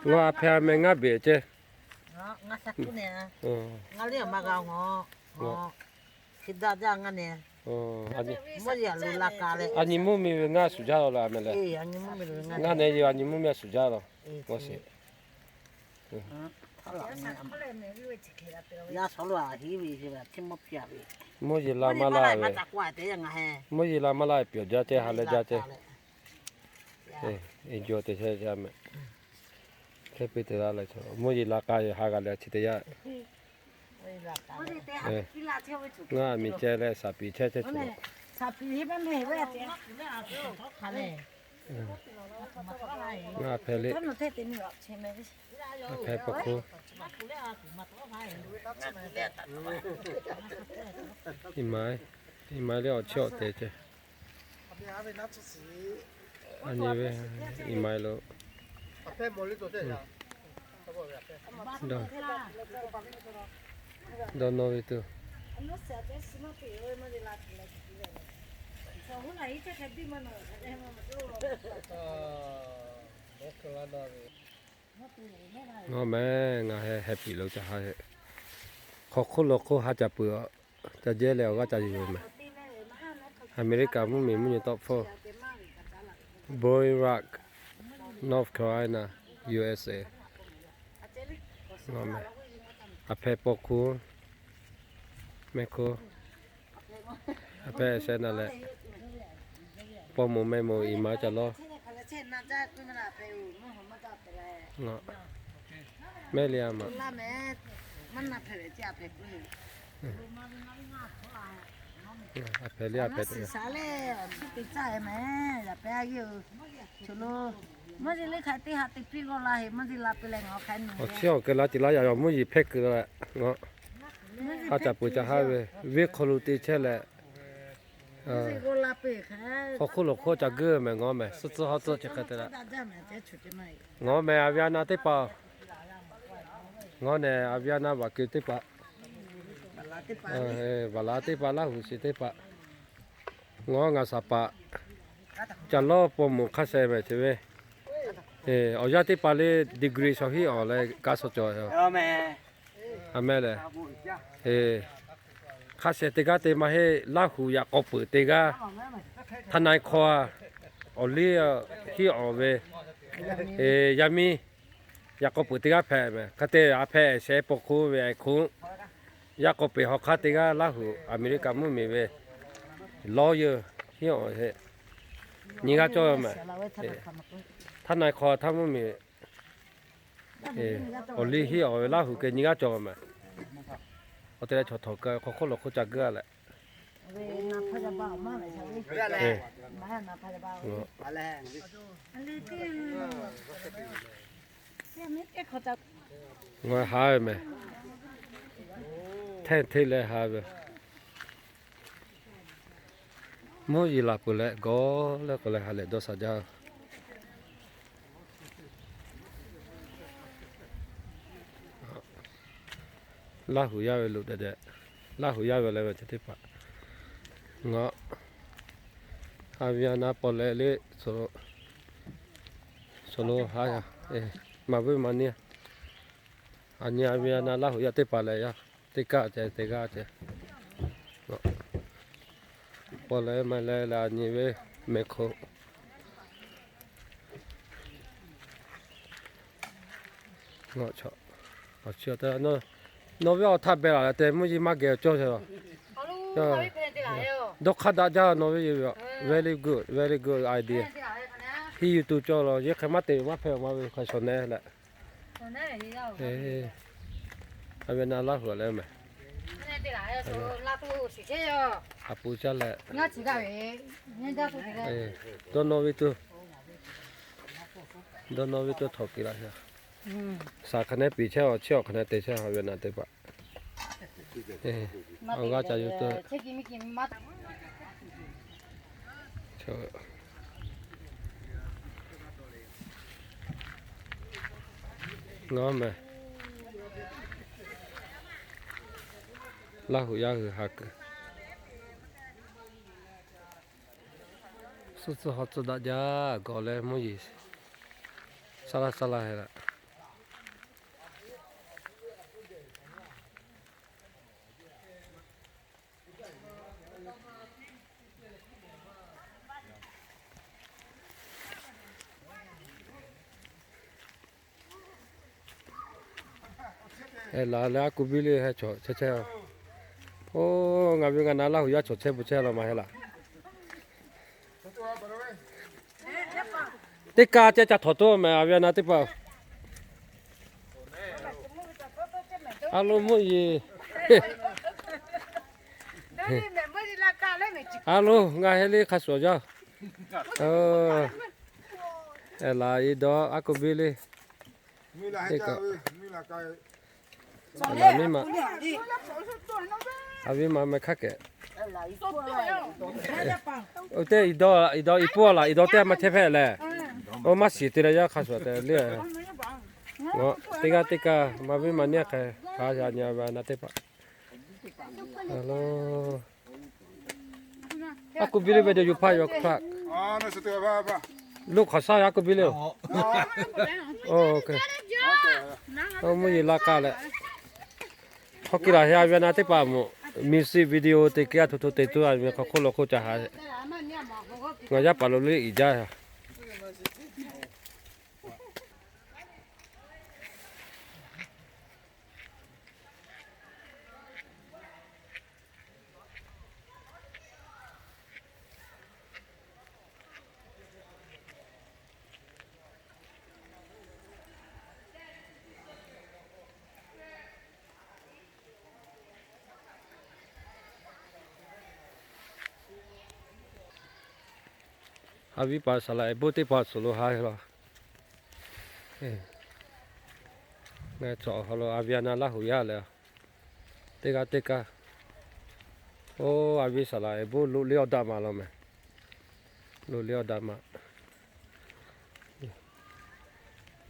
Ngaˬ a hpehꞈ a meh ngaˇ beˬ ceh. A nyi mvuhˇ miˬ ve ngaˇ shuˍ jaˇ la a meh leh. Ngaˇ neh yoˬ, a nyi mvuhˇ miˬ a shuˍ jaˇ la. Mvuhˇ yeˬ la maˇ la ve, mvuhˇ yeˬ la maˇ la ve pyawˬ jaˇ ceh, ha leh jaˇ ceh. Jawˬ te chehˇ a meh. Hk'e piˇ te la leh, mvuhˇ yeˬ la k'a yoˬ, ha g'a leh chi teˇ yanˇ. Ngaˇ miˬ ceh leh shaˍ piˍ chehˇ chehˇ cawˬ. Ngaˇ hpehꞈ le. Hpehꞈ pa hk'oˆ. Iˉ maˍ, iˉ maˍ leh awˬ chiˇ awˬ te ceh. A nyi ve iˉ maˍ lo. Dawˇ nawˇ ve tuˬ. Ngaˬ meh ngaˬ heh heh piˍ lo ca ha heh. Hk'aw hk'oˆ lo hk'oˆ ha ca peuˬ, ca jehˇ leh awˬ g'aˇ ca yuˬ ve meh. Aˍmeˍriˆkaˍ mvuhˇ miˬ mvuhˇ nyi tawˆ hpfuhˇ, Boirak, North Carolina, U S A. Ngaˬ meh a hpehꞈ paw hkuˇ, mehˆ hkuˇ, a hpehꞈ shehˍ na leh, paw moˍ meh moˍ iˉ maˍ ca lawˇ. Mehˆ le a maꞈ. A hpehꞈ le a hpehꞈ te. Awˬ chiˇ awˬ keu la tiꞈ laˇ yaꞈ yaw mvuhˇ yeˬ hpehˇ kuiˬ la. Ngaˬ ha ca peuˬ ca haˉ ve, venˇ hk'aw lo te chehˇ leh, hk'aw hk'oˆ lo hk'oˆ ca geuˆ meh ngaˬ meh suhˉ tcuhˇ hawˉ tcuhˇ chi hk'e te la. Ngaˬ meh a ve a na teˇ hpaˍ, ngaˬ neh a ve a na vaꞈ keu teˇ hpaˍ, vaꞈ la teˇ hpaˍ, Laˇ huˍ shiˍ teˇ hpaˍ, ngaˬ ngaˬ shaˍ paˍ ca lawˇ paw moˍ hk'aˇ sheh meh chi ve, awˬ yanˇ teˇ hpaˍ le degree shawˍ hiˉ awˬ leh kaꞈ shawˍ cawˬ. A meh lehˬ, hk'a shehˍ teˇ g'aˇ te maˇ heˆ, Laˇ huˍ yaꞈ k'aw peuˬ teˇ g'aˇ, htaˇ na e hk'aw a, awˬ liˇ hiˉ awˬ ve, yaˇ miˇ yaꞈ k'aw peuˬ teˇ g'aˇ hpehꞈ meh. Hk'a te a hpehꞈ shehˍ paw hkuˇ ve a hkuˇ, yaꞈ k'aw peuˬ hawˬ hk'aˇ teˇ g'aˇ Laˇ huˍ Aˍmeˍriˆkaˍ mvuhˇ miˬ ve lawˇ yeuˬ hiˉ awˬ heˆ, nyi g'aˇ cawˇ meh. Htaˇ na e hk'aw htaˇ mvuhˇ miˬ awˬ liˇ hiˉ awˬ ve Laˇ huˍ keh nyi g'aˇ cawˬ meh. Awˬ te leh chaw htawnˍ keu hk'aw hk'oˆ lo hk'oˆ ca geuˆ a leh. Ngaˬ ha ve meh, hteˇ hteˇ leh ha ve, mvuhˇ yeˬ laˬ peuˬ leh gawˬ leh k'awꞈ leh ha lehˬ dawˇ sha jaˇ. Laˇ huˍ yaˇ ve loꞈ deh deh, Laˇ huˍ yaˇ ve leh ve chi teˇ hpaˍ, ngaˬ a ve a na paw leh le, sawˍ lo ha, maˍ vuiˇ maˍ niˇ, a nyi a ve a na Laˇ huˍ yaˇ teˇ hpaˍ leh yaˇ teˇ kaˇ ceh teˇ g'aˇ ceh, paw leh maˇ leh leh a nyi ve mehˍ hk'oˆ Ngaˬ chaw, awˬ chi awˬ te, nawˬ ve awˬ htaˇ beh laˬ leh te mvuhˇ yeˬ maˇ geh awˬ cawˇ ceh. Dawˇ hk'aˇ daꞈ jaˇ nawˬ ve yoˬ. Very good, very good idea. Hiˉ yuˬ tuˬ cawˇ la, yehˬ hk'e maˇ te maˇ hpehꞈ maˇ ve hk'a shawˍ nehˉ leh. A ve na Laˇ huˍ leh meh. A pun caˇ leh, dawˇ nawˇ ve tuˬ, dawˇ nawˇ ve tuˬ htawꞈ kiˬ laꞈ. Shaˍ hk'aˬ nehˉ piˍ chehˇ, awˬ chiˇ awˬ hk'aˬ nehˉ te chehˇ, a ve na teˇ hpaˍ. Awˬ g'aˇ ca yuˬ tuˬ. Ngaˬ meh, Laˇ huˍ yaˇ hui ha kuiˬ, suhˉ tcuhˇ haw tcuhˇ daꞈ jaˇ gawˬ leh mvuhˇ yeˬ. Saˍ laꞈ saˍ laꞈ heh laꞈ. Heh laˬ leh aˉ ku biˇ le heh chawˬ chehˇ chehˇ. Oˇ, ngaˬ ve ngaˬ na Laˇ huˍ yaˇ chawˬ chehˇ bvuhꞈ chehˇ la ma heh laꞈ. Teˇ kaˇ ceh ca htawnˍ toˆ mehˍ, a ve a na teˇ hpaˍ. A lo mvuhˇ yeˬ. A lo, ngaˬ heh le hk'a shuˍ jaˇ. Heh laˬ, i dawˇ aˉ ku biˇ le. Teˇ kaˇ. Miˇ ma, a viˉ ma meh hk'aˇ kehˬ. Oˇ teˇ i dawˇ, i dawˇ i pfuhˇ laˬ, i dawˇ teˇ maˇ chehˇ hpehꞈ lehˬ. Oˇ maˇ shiˍ te leh yaˇ hk'a shuˍ te le. Teˇ g'aˇ teˇ kaˇ ma viˉ ma nyiˇ hk'e hk'a sha nyi ve na teˇ hpaˍ. Aˉ ku biˇ le ve de yoˬ hpaˇ yoˬ hk'aˇ. Loˇ hk'awꞈ shaˉ aˉ ku biˇ le oˬ. Oˇ, mvuhˇ yeˬ la k'aˇ leh. Hk'aw kiˇ laˬ heh a ve a na teˇ hpaˍ moˍ, music video te kiˇ a htoꞈ htoꞈ te tuˬ a ve hk'aw hk'oˆ lo hk'oˆ ca ha. Ngaˬ yaˇ paˍ lo le iˉ jaˇ. A viˉ paˍ saˍ laꞈ ehˉ boˆ teˇ hpaˍ suhˍ lo ha la. Ngaˬ chaw awˬ hk'aw lo a viˉ a na Laˇ huˍ yaˇ leh, teˇ g'aˇ teˇ kaˇ. Oˇ, a viˉ saˍ laꞈ ehˉ boˆ loꞈ le awˬ daꞈ ma law mehˍ. Loꞈ le awˬ daꞈ ma.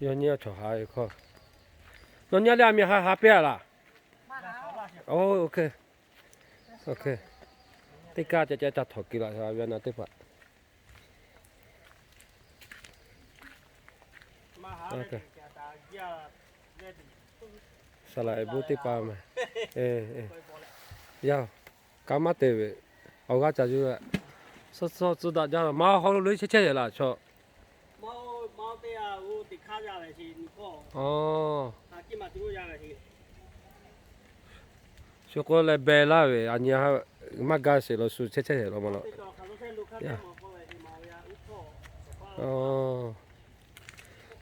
Yawˇ nyi a chaw ha ve hkawˇ. Nawˬ nyi a le a miˬ ha ha piˇ a laˬ. Oˇ, teˇ kaˇ ceh ceh ca htawnˍ kiˇ laˬ a ve a na teˇ hpaˍ. Saˍ laꞈ ehˉ boˆ teˇ hpaˍ mehˍ. Yaˇ, ka maˇ te ve, awˬ g'aˇ ca yuˬ. Suh suh tcuh daꞈ jaˇ, ma haw lo le chehˇ chehˇ yehˬ laˬ chaw. Shu k'o leh beh laˇ ve a nyi ha, maˇ gaˇ sheˍ lo shu chehˇ chehˇ yehˬ law ma law.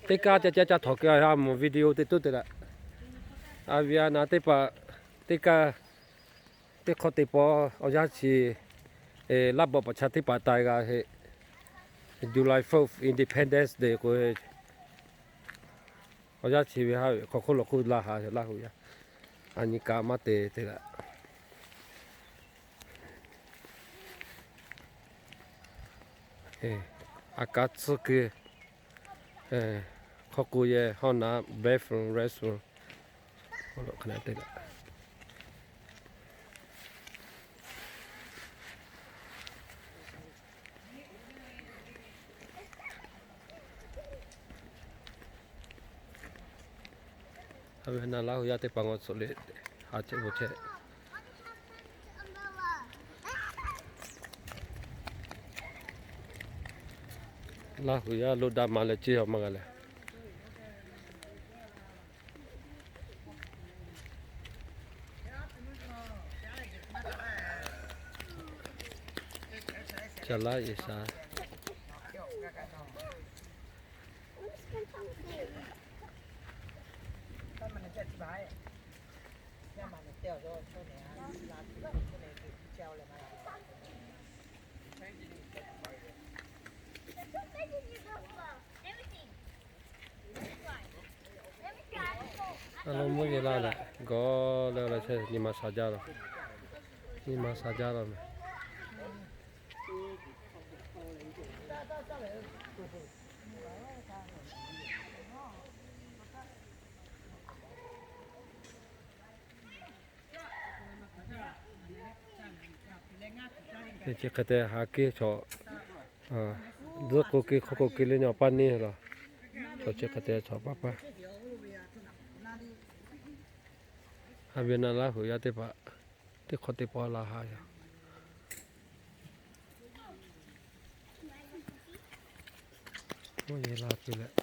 Teˇ kaˇ ceh ceh ca htawnˍ kiˇ a moˍ video te tuˬ te laꞈ. A viˉ a na teˇ hpaˍ, teˇ kaˇ, teˇ hk'awꞈ teˇ pawˆ awˬ yanˇ chi, laˇ bawˆ paˍ chaˇ teˇ hpaˍ taiˍ g'a heˆ. July fourth, Independence Day k'o, awˬ yanˇ chi ve haˉ ve hk'aw hk'oˆ lo hk'oˆ laˇ ha Laˇ huˍ yaˇ. A nyi ka maˇ te te laꞈ. A kaˉ tcuhˉ kuiˬ, hk'aw k'o yehˬ hawˉ naˉ bathroom, restroom, hk'aw lo hk'aˬ na te laꞈ. A ve na Laˇ huˍ yaˇ teˇ hpaˍ ngaw tcuh le, ha chehˇ bvuhꞈ chehˇ. Laˇ huˍ yaˇ loꞈ daꞈ ma leh ceˇ a maˇ g'a leh. Ca laˉ e shaˍ. A lo mvuhˇ yeˬ laˇ leh gawˬ leh la chehˇ, nyi ma sha jaˇ la. Nyi ma sha jaˇ la mehˍ. Chi hk'e te ha kiˇ chaw, zuhˆ k'oˆ kiˇ hk'oˆ k'oˆ kiˇ le nyi awˬ paˇ neˇ la. Chaw chi hk'e te chaw paˇ paˇ. Ha ve na laˇ hui yaˇ teˇ hpaˍ teˇ hk'awꞈ teˇ pawˆ la ha yoˬ. Oˇ yehˬ la piˇ leh